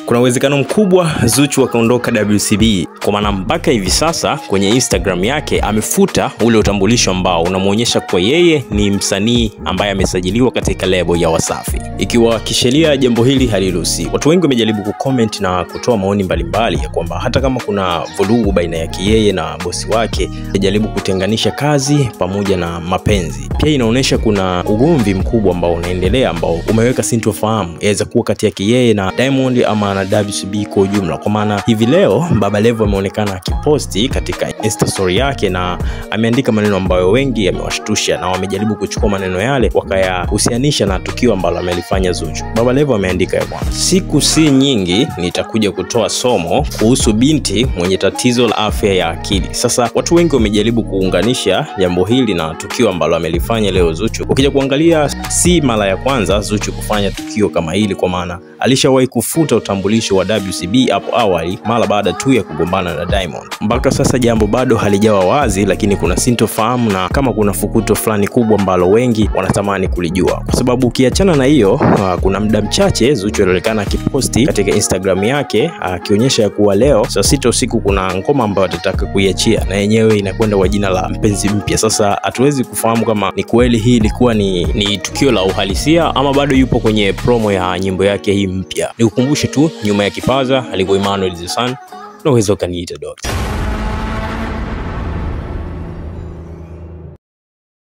Kuna uwezekano mkubwa Zuchu akaondoka WCB, kwa maana mpaka hivi sasa kwenye Instagram yake amefuta ule utambulisho ambao unamuonyesha kwa yeye ni msanii ambaye amesajiliwa katika lebo ya Wasafi. Ikiwa kisheria jambo hili haliruhusi. Watu wengi wamejaribu kucomment na kutoa maoni mbalimbali ya kwamba hata kama kuna vurugu baina yake yeye na bosi wake, ajaribu kutenganisha kazi pamoja na mapenzi. Pia inaonyesha kuna ugomvi mkubwa ambao unaendelea ambao umeweka sintofahamu yaweza kuwa kati yake yeye na Diamond ama na WCB kwa ujumla. Kwa maana hivi leo Baba Levo ameonekana akiposti katika Insta story yake na ameandika maneno ambayo wengi yamewashtusha na wamejaribu kuchukua maneno yale wakayahusianisha na tukio ambalo amelifanya Zuchu. Baba Levo ameandika ya bwana, siku si nyingi nitakuja kutoa somo kuhusu binti mwenye tatizo la afya ya akili. Sasa watu wengi wamejaribu kuunganisha jambo hili na tukio ambalo amelifanya leo Zuchu. Ukija kuangalia si mara ya kwanza Zuchu kufanya tukio kama hili, kwa maana alishawahi kufuta utambulisho wa WCB hapo awali mara baada tu ya kugombana na Diamond. Mpaka sasa jambo bado halijawa wazi, lakini kuna sintofahamu na kama kuna fukuto fulani kubwa ambalo wengi wanatamani kulijua. Kwa sababu ukiachana na hiyo, kuna muda mchache Zuchu alionekana akiposti katika Instagram yake akionyesha kuwa leo saa 6 usiku kuna ngoma ambayo atataka kuiachia na yenyewe inakwenda kwa jina la Mpenzi Mpya. Sasa hatuwezi kufahamu kama ni kweli hii ilikuwa ni tukio la uhalisia ama bado yupo kwenye promo ya nyimbo yake hii mpya. Nikukumbushe tu, nyuma ya kipaza alikuwa Emmanuel Zessan, unaweza ukaniita Doctor.